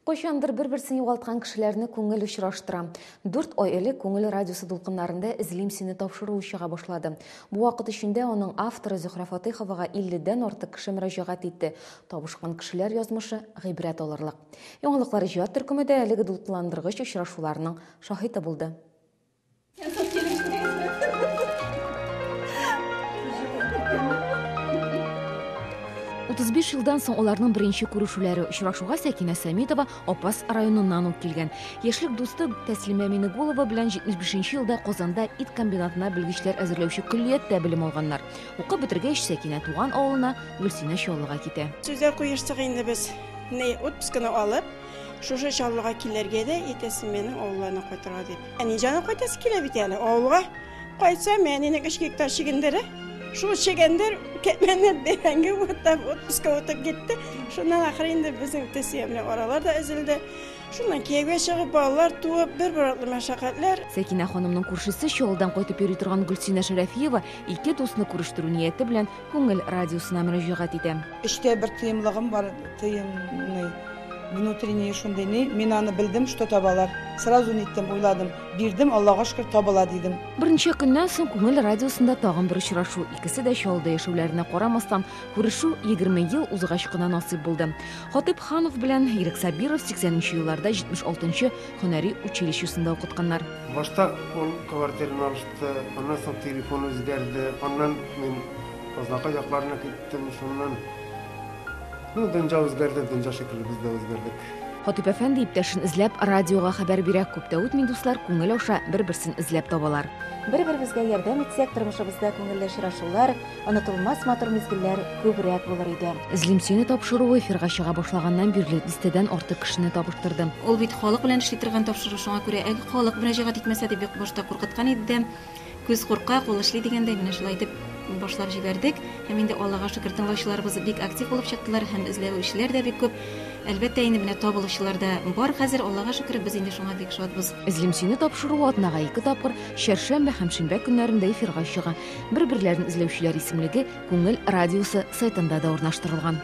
Кайчандыр бер-берсен югалткан кешеләрне күңел очраштыра. 4 ай элек Күңел радиосы дулкыннарында Эзлим сине тапшыруы чыга башлады. Бу вакыт эчендә аның авторы Зөһрә Фатыйховага 50 дән артык кеше мөрәҗәгать итте. Табышкан кешеләр язмышы гыйбрәт алырлык. Яңалыклар иҗат төркеме дә әлеге дулкынландыргыч очрашуларның шаһиты булды. 35 елдан соң аларның беренче күрешүләре. Очрашуга Сәкинә Сәмитова Апас районыннан ук килгән. Яшьлек дусты Тәслимә Минеголова белән 75 елда Казанда ит комбинатына белгечләр әзерләүче көллияттә белем алганнар. Укып бетергәч, Сәкинә туган авылына, Гөлсинә Чаллыга китә. Сүзләр куештык инде без. Ни, отпусканы алып, Шушы Чаллыга килергә дә, Итәсеменең авылларына кайтырга дип. Әни җаным кайтасы килә бит әле авылга. Кайтсам, әнинең 3 гектар чөгендере. Шул чөгендер кәмәне бәрәңге утап, отпускка утып китте. Шуннан ахыр инде безнең Тәсия белән аралар да өзелде. Шуннан кияүгә чыгып, балалар туып, бер-бер артлы мәшәкатьләр. Сәкинә ханымның күршесе Чаллыдан кайтып йөри торган Гөлсинә Шәрәфиева ике дусны күрештерү нияте белән Күңел радиосына мөрәҗәгать итә. Эчтә бер тыемлыгым бар, тыемный, внутренний шундый ни, мин аны белдем, что табалар. Сразу ниттем, уйладым, бирдем, Аллага шөкер, табыла дидем. Берничә көннән соң Күңел радиосында тагын бер очрашу. Икесе дә Чаллыда яшәүләренә карамастан, күрешү 20 ел узгач кына насыйп булды. Хатыйп Ханов белән Ирек Сабиров 80 нче елларда 76 нчы һөнәри училищесында укытканнар. Башта ул квартираны алышты, аннан соң телефон үзгәрде, аннан мин Азнакай якларына киттем, шуннан, ну, дөнья үзгәрде, дөнья шикелле без дә үзгәрдек. Хатыйп әфәнде иптәшен эзләп радиога хәбәр бирә. Күп тә үтми дуслар күңел аша бер-берсен эзләп табалар. Бер-беребезгә ярдәм итсәк, тормышыбызда күңелле очрашулар, онытылмас матур мизгелләр күбрәк булыр иде. Эзлим сине тапшыруы эфирга чыга башлаганнан бирле дистәдән артык кешене табыштырды. Ул бит халык белән эшли торган тапшыру, шуңа күрә әг халык мөрәҗәгать итмәсә дип бик башта куркыткан иде дә. Күз курка, кул эшли дигәндәй, менә шулай итеп башлап җибәрдек. Һәм инде Аллага шөкер, тыңлаучыларыбыз бик актив булып чыктылар һәм эзләүчеләр дә бик күп. Әлбәттә инде, менә табылучылар да бар хәзер, Аллага шөкер, без инде шуңа бик шатбыз. Эзлим сине тапшыруы атнага ике тапкыр, чәршәмбе һәм шимбә көннәрендә эфирга чыга. Бер-берләрен эзләүчеләр исемлеге Күңел радиосы сайтында да урнаштырылган.